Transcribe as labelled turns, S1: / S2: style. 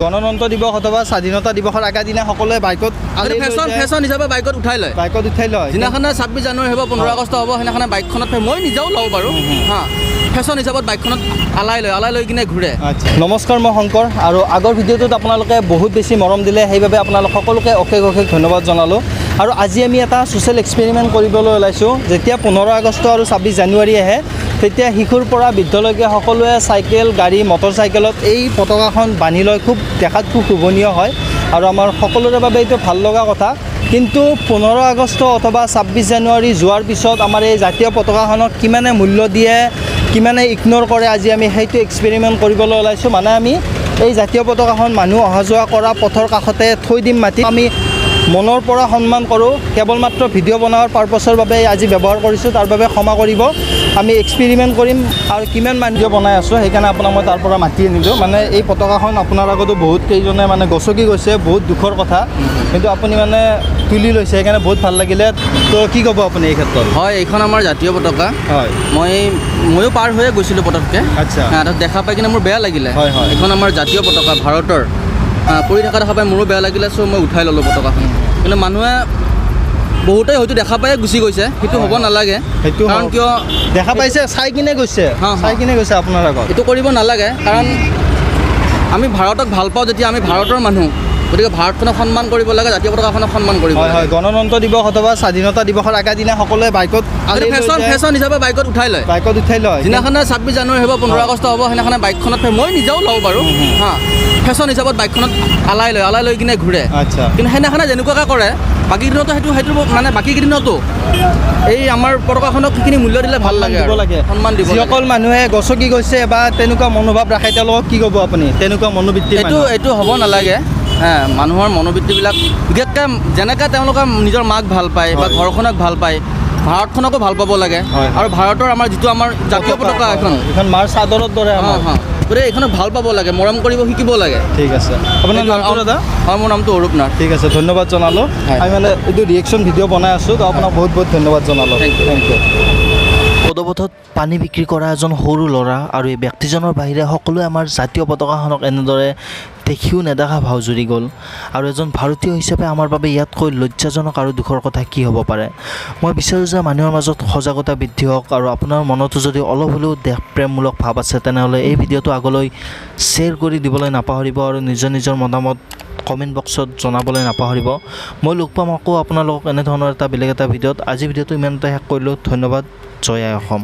S1: গণতন্ত্ৰ দিৱস অথবা স্বাধীনতা দিৱসৰ আগাদিনা সকলোৱে বাইকত আলি লৈ
S2: ফেশ্বন
S1: যায়,
S2: ফেশ্বন হিচাপে বাইকত উঠাই লয়।
S1: বাইকত উঠাই লয়।
S2: যিদিনাখনে 26 জানুৱাৰী হ'ব, 15 আগষ্ট হ'ব, সেইদিনাখনে বাইকখনত মই নিজেও লওঁ বাৰু। হা, ফেশ্বন হিচাপত বাইকখনত আলাই লয়, আলাই লৈ কিনে ঘূৰে।
S1: আচ্ছা, নমস্কাৰ, মই শংকৰ আৰু আগৰ ভিডিঅ'টোত আপোনালোকে বহুত বেছি মৰম দিলে, সেইবাবে আপোনালোক সকলোকে অশেষ অশেষ ধন্যবাদ জনালোঁ। আৰু আজি আমি এটা ছ'চিয়েল এক্সপেৰিমেণ্ট কৰিবলৈ ওলাইছোঁ। যেতিয়া 15 আগষ্ট আৰু 26 জানুৱাৰী আহে, তেতিয়া শিশুৰ পৰা বৃদ্ধলৈকে সকলোৱে চাইকেল, গাড়ী, মটৰ চাইকেলত এই পতাকাখন বান্ধি লয়। খুব দেখাত খুব শোভনীয় হয় আৰু আমাৰ সকলোৰে বাবে এইটো ভাল লগা কথা। কিন্তু 15 আগষ্ট অথবা 26 জানুৱাৰী যোৱাৰ পিছত আমাৰ এই জাতীয় পতাকাখনক কিমানে মূল্য দিয়ে, কিমানে ইগন'ৰ কৰে, আজি আমি সেইটো এক্সপেৰিমেণ্ট কৰিবলৈ ওলাইছোঁ। মানে আমি এই জাতীয় পতাকাখন মানুহ অহা যোৱা কৰা পথৰ কাষতে থৈ দিম মাটিত। আমি মনৰ পৰা সন্মান কৰোঁ, কেৱল মাত্ৰ ভিডিঅ' বনোৱাৰ পাৰ্পছৰ বাবে আজি ব্যৱহাৰ কৰিছোঁ, তাৰ বাবে ক্ষমা কৰিব। আমি এক্সপেৰিমেণ্ট কৰিম আৰু কিমান মানুহ ভিডিঅ' বনাই আছোঁ, সেইকাৰণে আপোনাক মই তাৰ পৰা মাতি আনিলোঁ। মানে এই পতাকাখন আপোনাৰ আগতো বহুত কেইজনে মানে গছকি গৈছে, বহুত দুখৰ কথা। কিন্তু আপুনি মানে তুলি লৈছে, সেইকাৰণে বহুত ভাল লাগিলে। তো কি ক'ব আপুনি এই ক্ষেত্ৰত?
S2: হয়, এইখন আমাৰ জাতীয় পতাকা। ময়ো পাৰ হৈয়ে গৈছিলোঁ পটককৈ। তাত দেখা পাই কিনে মোৰ বেয়া লাগিলে।
S1: হয়, হয়।
S2: এইখন আমাৰ জাতীয় পতাকা ভাৰতৰ। পৰি থকা দেখা পাই মোৰো বেয়া লাগিলে। চ' মই উঠাই ল'লোঁ পতাকাখন। কিন্তু মানুহে বহুতে হয়তো দেখা পায়ে গুচি গৈছে, সেইটো হ'ব নালাগে।
S1: সেইটো
S2: কাৰণ কিয়
S1: দেখা পাইছে, চাই কিনে গৈছে।
S2: হা, হা।
S1: চাই কিনে গৈছে আপোনাৰ আগত।
S2: এইটো কৰিব নালাগে, কাৰণ আমি ভাৰতক ভাল পাওঁ যেতিয়া আমি ভাৰতৰ মানুহ, গতিকে ভাৰতখনক সন্মান কৰিব লাগে, জাতীয় পতাকাখনক সন্মান কৰিব লাগে।
S1: হয়, গণতন্ত্ৰ দিৱস অথবা স্বাধীনতা দিৱসৰ আগাদিনা সকলোৱে বাইকত আলি লৈ
S2: ফেশ্বন
S1: যায়,
S2: ফেশ্বন হিচাপে বাইকত উঠাই লয়।
S1: বাইকত উঠাই লয়।
S2: যিদিনাখনে 26 জানুৱাৰী হ'ব, 15 আগষ্ট হ'ব, সেইদিনাখনে বাইকখনত মই নিজেও লওঁ বাৰু। হা, ফেশ্বন হিচাপত বাইকখনত আলাই লয়, আলাই লৈ কিনে ঘূৰে। কিন্তু সেইদিনাখনে যেনেকুৱাকৈ কৰে, বাকী দিনতো সেইটো সেইটো মানে বাকী কেইদিনতো এই আমাৰ পতাকাখনক সেইখিনি মূল্য দিলে ভাল লাগে
S1: দিব
S2: আৰু।
S1: লাগে।
S2: সন্মান দিব লাগে।
S1: যিসকল মানুহে গছকি গৈছে বা তেনেকুৱা মনোভাৱ ৰাখে, তেওঁলোকক কি ক'ব আপুনি, তেনেকুৱা মনোবৃত্তিৰ
S2: এইটো
S1: মানুহ?
S2: এইটো হ'ব নালাগে। হে, মানুহৰ মনোবৃত্তিবিলাক, বিশেষকৈ যেনেকৈ তেওঁলোকে নিজৰ মাক ভাল পায় বা ঘৰখনক ভাল পায়, ভাৰতখনকো ভাল পাব লাগে।
S1: হয়, হয়।
S2: আৰু ভাৰতৰ আমাৰ যিটো আমাৰ জাতীয় পতাকা এখন,
S1: এইখন মাৰ চাদৰৰ দৰে আমাৰ।
S2: গতিকে এইখনক ভাল পাব লাগে, মৰম কৰিব শিকিব লাগে।
S1: ঠিক আছে, আপোনাৰ নামটো দাদা?
S2: হয়, মোৰ নামটো অৰূপ নাথ।
S1: ঠিক আছে, ধন্যবাদ জনালোঁ। আমি মানে এইটো ৰিয়েকশ্যন ভিডিঅ' বনাই আছোঁ, তো আপোনাক বহুত বহুত ধন্যবাদ জনালোঁ।
S2: Thank you.
S1: Thank you.
S3: পদপথত পানী বিক্ৰী কৰা এজন সৰু ল'ৰা আৰু এই ব্যক্তিজনৰ বাহিৰে সকলোৱে আমাৰ জাতীয় পতাকাখনক এনেদৰে দেখিও নেদেখা ভাও জুৰি গ'ল। আৰু এজন ভাৰতীয় হিচাপে আমাৰ বাবে ইয়াতকৈ লজ্জাজনক আৰু দুখৰ কথা কি হ'ব পাৰে? মই বিচাৰোঁ যে মানুহৰ মাজত সজাগতা বৃদ্ধি হওক। আৰু আপোনাৰ মনতো যদি অলপ হ'লেও দেশপ্ৰেমমূলক ভাৱ আছে, তেনেহ'লে এই ভিডিঅ'টো আগলৈ শ্বেয়াৰ কৰি দিবলৈ নাপাহৰিব আৰু নিজৰ নিজৰ মতামত কমেণ্ট বক্সত জনাবলৈ নাপাহৰিব। মই লগ পাম আকৌ আপোনালোকক এনেধৰণৰ এটা বেলেগ এটা ভিডিঅ'ত। আজি ভিডিঅ'টো ইমানতে শেষ কৰিলোঁ। ধন্যবাদ। জয় আই অসম।